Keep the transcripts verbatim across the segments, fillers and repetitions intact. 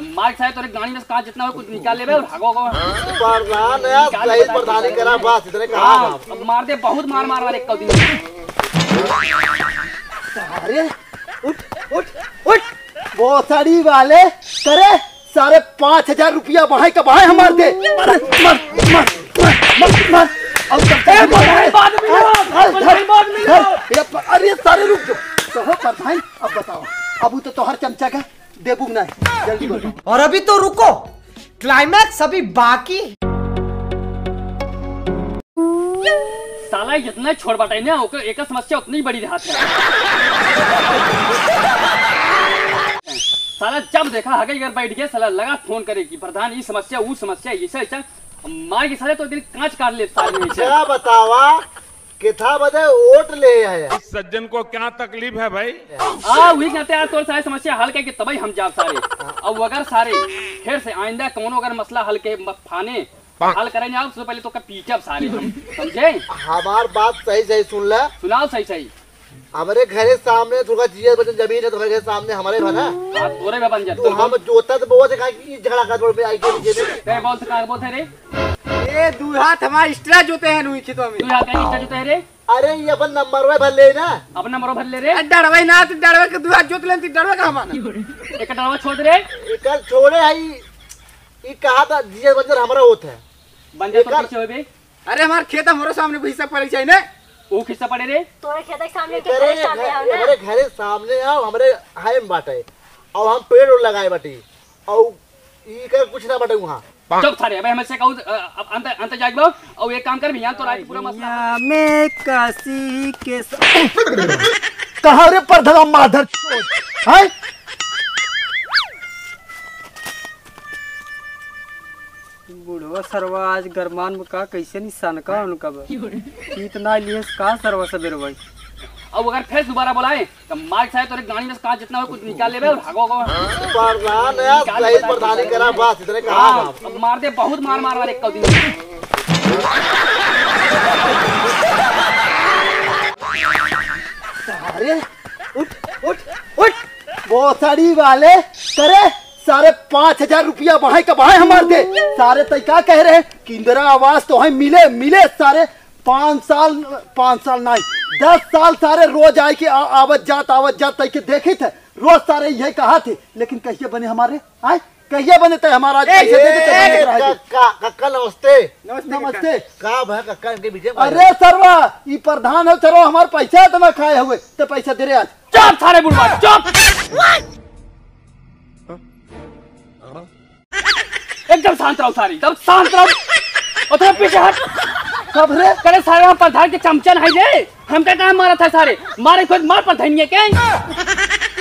मार के सारे तोरे गाड़ी में से कांच जितना हो कुछ निकाल लेबे और भागो गो। प्रधान है, निकाल सही लेबे। प्रधानी करा, बस इतने कहा हाँ, बाप। अब मार दे, बहुत मार मार मार एक दिन। अरे उठ, उठ, उठ। भोसड़ी वाले, करे सारे पाँच हजार रुपया बढ़ाई का बढ़ाई हमार दे। अरे, मार, मार, मार, मार, मार। अब तब ए, प्रधान, बाद में मिलो, अरे, प्रधान, बाद में मिलो। अरे, ये प-, अरे, सारे रुक जाओ। कहो प्रधान, अब बताओ, अब वो तो तोहर चमचा का देबू नहीं, जल्दी बताओ। और अभी तो रुको, climax अभी बाकी है। साला जितना छोड़ बाटे ना, ओकर, एकर समस्या उतनी बड़ी रहत है। साला जब देखा हगई घर बैठ गया, साला लगा फोन करे कि प्रधान, ई समस्या, ऊ समस्या, ऐसा, ऐसा। मार के साले तो दिल कांच काट ले साले में से। क्या बतावा, किथा बदे वोट ले आया? इस सज्जन को क्या तकलीफ है भाई? आ, वही कहते हैं, तोर सारे समस्या हल करके तबई हम जाब सारे। अब अगर सारे फिर से आइंदा कौनो अगर मसला हल के म-, फाने, हल करे ना, उससे पहले तो का पीटब सारे हम, समझे? हमार बात सही सही सुन ले। सुनाओ सही सही। हमरे घरे सामने थोड़ा जिया बचन जमीन है, तो घरे सामने हमारे बना। हाँ, तोरे में बन जाए, तो तोरे हम बोल। जोतत बोवत है, काहे कि झगड़ा कर बोल में आई के पीछे में। ते बोल से का बोलते रे? ए, दू हाथ हमार extra जोते हैं नुई खेतवा में। तू यहाँ कहीं extra जोते है रे? अरे, ये अपन नंबर भर ले ना। अपन नंबर भर ले रे। ए, डरवे ना, तू डरवे के दू हाथ जोत लेन, तू डरवे का हमारा। एक डरवा छोड़ दे रे। एक छोड़े आई, ई कहा था, जिया बचन हमारा होत है। बन जा तो एकर पीछे होबे। अरे, हमार खेत हमरो सामने हिस्सा पड़े के चाहिए ने। ऊ हिस्सा पड़े रे। तोरे खेत के सामने, के अरे, घर के सामने घ-, आओ ना। हमरे घरे सामने आओ, हमरे हाय में बाटे। और हम पेड़ ओड़ लगाए बाटी। और ई कर कुछ ना बाटे वहाँ। चुप सारे, अबे हमें से कहू, अ, अब अंत, अंत जाग लो। और एक काम कर भैया, तो रात पूरा मसला। भैया, मैं काशी के स- कहाँ रे परधवा माधर चोद? हैं? बुढ़वा सरवा आज गरमान में का कैसे निशान का उनका बा? पीत ना लिए का सरवा सबेर भाई? अब अगर फिर दोबारा बोलाए तो मार के सारे तोरे गाड़ी में से कांच जितना हो कुछ निकाल लेबे और भागो गो। प्रधान है, निकाल सही लेबे। प्रधानी करा, बस इतने कहा हाँ, बाप। अब मार दे, बहुत मार मार मार एक दिन। अरे उठ, उठ, उठ। भोसड़ी वाले, करे सारे पाँच हजार रुपया बढ़ाए का बढ़ाए हमार दे। सारे तई का कह रहे कि इंदिरा आवास तो है, मिले, मिले सारे। पाँच साल, पाँच साल नहीं, दस साल सारे रोज आए के आ-, आवत जात, आवत जात तई के देखित है, रोज सारे यही कहा थे, लेकिन कहिए बने हमारे, आए, कहिए बने तय हमारा आज ए, पैसे दे दे, ए, तय बने रहा है। का-, का-, कक्का नमस्ते। नमस्ते, नमस्ते। का भा कक्का इनके बीच में अरे सरवा, ई प्रधान हो सरवा, हमार पैसा इतना खाए हुए, तो पैसा दे रे आज। चुप सारे बुढ़वा, चुप। एकदम शांत रहो सारे, एकदम शांत रहो। और थोड़ा पीछे हट। कब रे? करे सारे हम प्रधान के चमचा नहीं रे, हमका कहाँ मारा था सारे? मारे खुद मार प्रधान ये क्या? ई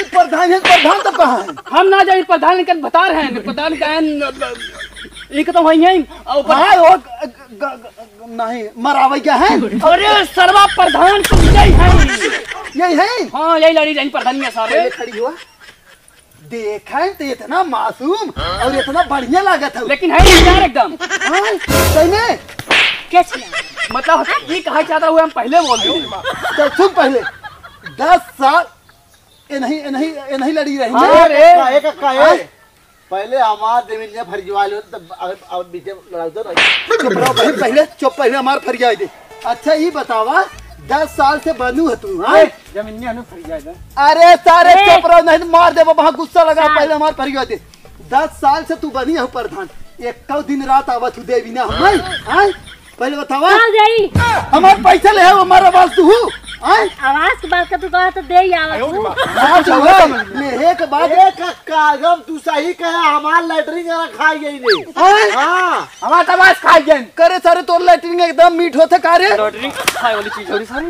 प्रधान है, प्रधान तो कहाँ है? हम ना जाए, प्रधान इनके बता रहे हैं, प्रधान का है, इनके तो वही है। और ऊपर हाँ, वो ग-, ग-, ग-, नहीं, मरावे क्या है? अरे सरवा प्रधान तुम यही है। यही है? हाँ, यही लड़ी रही प्रधान ये सारे। पहले खड़ी हुआ। देखे तो इतना मासूम और इतना बढ़िया लागत है। लेकिन है यार एकदम। हाँ, सही में। कैसे? मतलब ये कहा चाहता हुआ हम पहले बोल दिए। तो सुन पहले, दस साल ए नहीं, ए नहीं, ए नहीं लड़ी रही हाँ मैं। रे। कक्का, ए कक्का, ए। हाँ? पहले हमार जमीन में फरिजवा लो, तब अब, अब बीच में लड़ाई तो नहीं। चुप रहो भाई, पहले चुप, पहले हमार फरिया दे। अच्छा ये बतावा, दस साल से बनू है तू, हाँ? ए, जमीन में हमें फरिया दे। अरे सारे ए! चुप रहो, नहीं तो मार दे, वहाँ गुस्सा लगा, हाँ। पहले हमार फरिया दे। दस साल से तू बनी है प्रधान, एक दिन रात आवत हूँ देवी ना हम, हाँ? पहले बतावा। का जाई? हमार पैसा ले है, हमार आवास तू हूँ, आय? आवास के बात का तू कहा तो दे ही आवत हूँ। ना जो है, लेहे के बाद ए कक्का, एकदम तू सही कहा, हमार लैट्रिन का खाई गई ने। आय? हाँ। हमार तो आवास खाई गई। करे सारे तोर लैट्रिन एकदम मीठ होते का रे? लैट्रिन खाए वाली चीज हो रही सारी।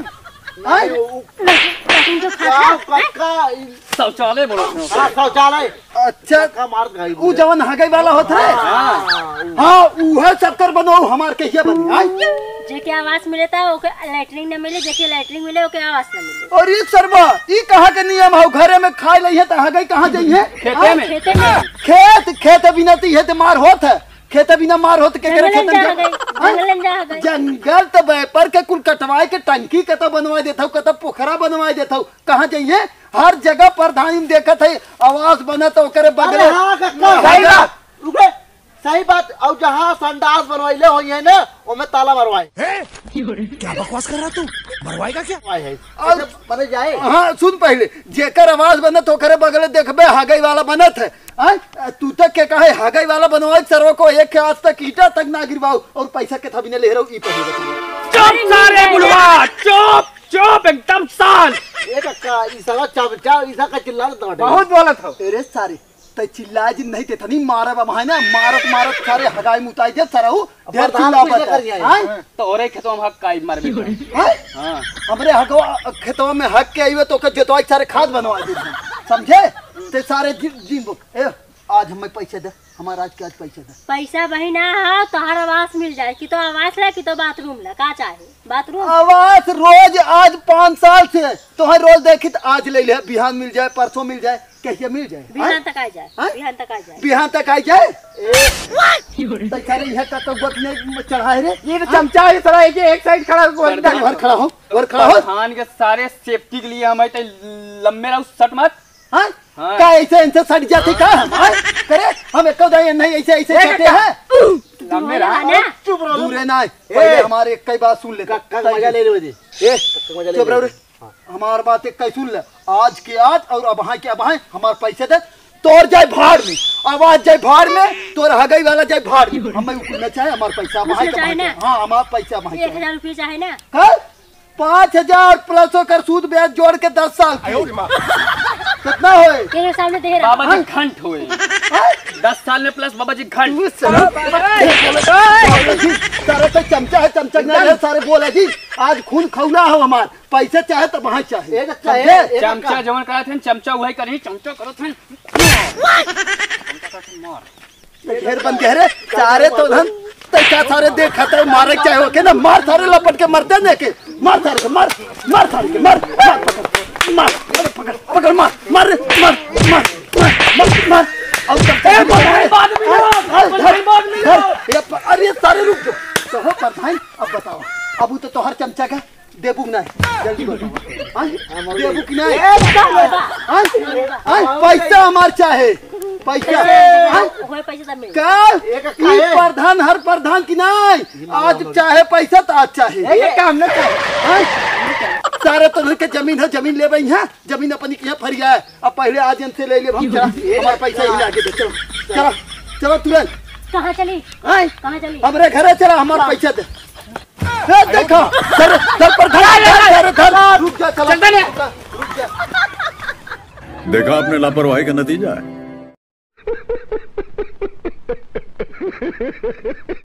आय? लैट्रिन तो का खाते हैं। कक्का, ई शौचालय बोलो। हाँ, शौचालय। अच्छा, धक्का मार के आई ऊ बोले। जवन हगई वाला होत रहे। हाँ, हाँ, ऊ। हाँ, उहे चक्कर बनो, हमार कहिया बनी, आय? जेके आवास मिले ता, ओके लैट्रिन न मिले, जेके लैट्रिन मिले, ओके आवास न मिले। अरे सरवा, ई कहाँ के नियम हौ? घरे में खाए लइहे त हगई कहाँ जइहे? खेते आय? में। खेते में। खेत, खेत बिना त इहे त मार होत है। खेते बिना मार होत के करे जंगल में खेतन जा के? हगई, आय? जंगल में जा हगई। जंगल त व्यापार के कुल कटवाए के टंकी कतौ बनवाए देत हौ, कतौ पोखरा बनवाए देत हौ। कहाँ जइहे? हर जगह प्रधानी में देखत है, आवास बनत ओकरे बगले। अरे हाँ, कक्का, हाँ, सही सही बात, और जहाँ संडास बनवाइले होइहैं ना, ओमे ताला मरवाए। हैं? क्या बकवास कर रहा तू? मरवाएगा क्या? आए है। और ऐसे बने जाए। हाँ, सुन पहले, जेकर आवास बनत ओकरे बगले देखबे, हगई वाला बनत है। आय, तू तक के कहे हगई वाला बनवाए, सरवा को एक के आज तक ईंटा तक ना गिरवाओ, और पैसा के थबी ने ले रहो, ई पहले बताओ। चुप सारे बुढ़वा, चुप, चुप, एकदम शांत। ए कक्का, ई साला चमचा, ई साला का चिल्ला रहा था। बहुत बोलत हो। अरे सारे, तै चिल्लाए जिन नहीं ते थनी मारब अब है ना, मारत मारत सारे हगाई मुताई दे सरऊ, अब ढेर प्रधान चिल्ला कुछ ना बता। कर जाए। हाँ? तो औरे खेतवा में हक काई मारबे तो। हाँ? हाँ। हमरे हगवा, खेतवा में हक के आइबे तो ओकर जोतवा के सारे खाद बनवा दे। समझे? ते सारे जिन, जिन बो-, ए, आज हमें पैसे दे, हमारा आज के आज पैसे दे। पैसा बही ना हो, तोहर आवास मिल जाए, कि तो आवास ला, कि तो बाथरूम ला, का चाहे? बाथरूम? आवास रोज आज पाँच साल से तोहर रोज देखित, आज ले ले, बिहान मिल जाए, परसों मिल जाए, कहिया मिल जाए? बिहान हाँ? तक आ जाए, हाँ? बिहान तक आ जाए। बिहान तक आ जाए? ए, तो करे यह का तो गोट में चढ़ाए रे? ये तो हाँ? चमचा है साला, एक, एक साइड खड़ा हुआ है। तू हर खड़ा हो, हर खड़ा हो। प्रधान के सारे सेफ्टी के लिए हम आए थे लम्बे रहो, सट मत। हाँ? हाँ। का ऐसे इनसे सट जाते का हम? हाँ? करे, हम एको दाई नहीं ऐसे, ऐसे ए, सटे का? हैं। लम्बे रहा। ना। चुप रहो। दूरे ना, ए। पहले हमारे एक कई बात सुन ले। का, का मजा ले ले बजे। ए, का मजा ले चुप रहो रे। ले। हाँ। हमार बात एक कई सुन ले। आज के आज और अबहाय के अबहाय हमार पैसे दे। तोर जाए भाड़ में, आवास जाए भाड़ में, तोर हगई वाला जाए भाड़ में। हमें उ कुल ना चाहे, हमार पैसा अबहाय कुछ के चाहे अबहाय ना। चाहे। हाँ, हमार पैसा अबहाय एक चाहे। हजार रुपये चाहे ना। हाँ? पाँच हजार प्लस ओकर सूद ब्याज जोड़ के दस साल की। आयो रे माँ। कितना होए? तेरे सामने दे रहा। बाबा जी हाँ? घंट होए। हाँ? दस साल में प्लस बाबा जी घंट। तू साला, सारे तो चमचा है, चमचा ना है, सारे बोला जी, आज खून खौला हो हमार, पैसा चाहे तो वहाँ चाहे। एक अच्छा समझे? है, एक चमचा का जवन करत हैं, चमचा वही करी, चमचा करत हैं। चमचा करत हैं, मार। ते ढेर बन गए रे, सारे तो धन, ते का सारे देखा ते मारे चाहे हो के ना, मार सारे लपट के मरते देखे, मार सारे के, मार, मार सारे के, मार, मार पकड़, मार, पकड़, पकड़, मार, मार रे, मार, मार, मार, मार, मार, और सब ए, बधाई बाद में लो, हाँ, हाँ, बधाई बाद में हाँ, लो। ये प-, अरे सारे रुक जाओ, तो हो प्रधान, अब बताओ, अब वो तो तोहर चमचा का देबू कि नाहीं? जल्दी बताओ। हाँ? देबू कि नाहीं? ए, बता, बता। हाँ? हाँ? पैसा हमार चाहे। पैसा। हाँ? ओए, पैसा तब मिले। का? एक ई काहे? प्रधान हर प्रधान की नाहीं। आज चाहे पैसा तो आज चाहे। एक काम न कर। हाँ? सारे तो के जमीन है, जमीन ले भाई यहाँ, जमीन अपनी की यहाँ फरिया है। अब पहले आज इनसे ले ले, हम चला, हमारा पैसा ही लाके दे, चलो, चला, चला तुरंत। कहाँ चली? हाँ? कहाँ चली? हमरे घरे चला, हमारा पैसा दे। ए, देखा, सर, सर पर धर, धर, धर, धर, रुक जा, चला। चलता नहीं। रुक जा। देखा आपने लापरवाही का नतीजा है।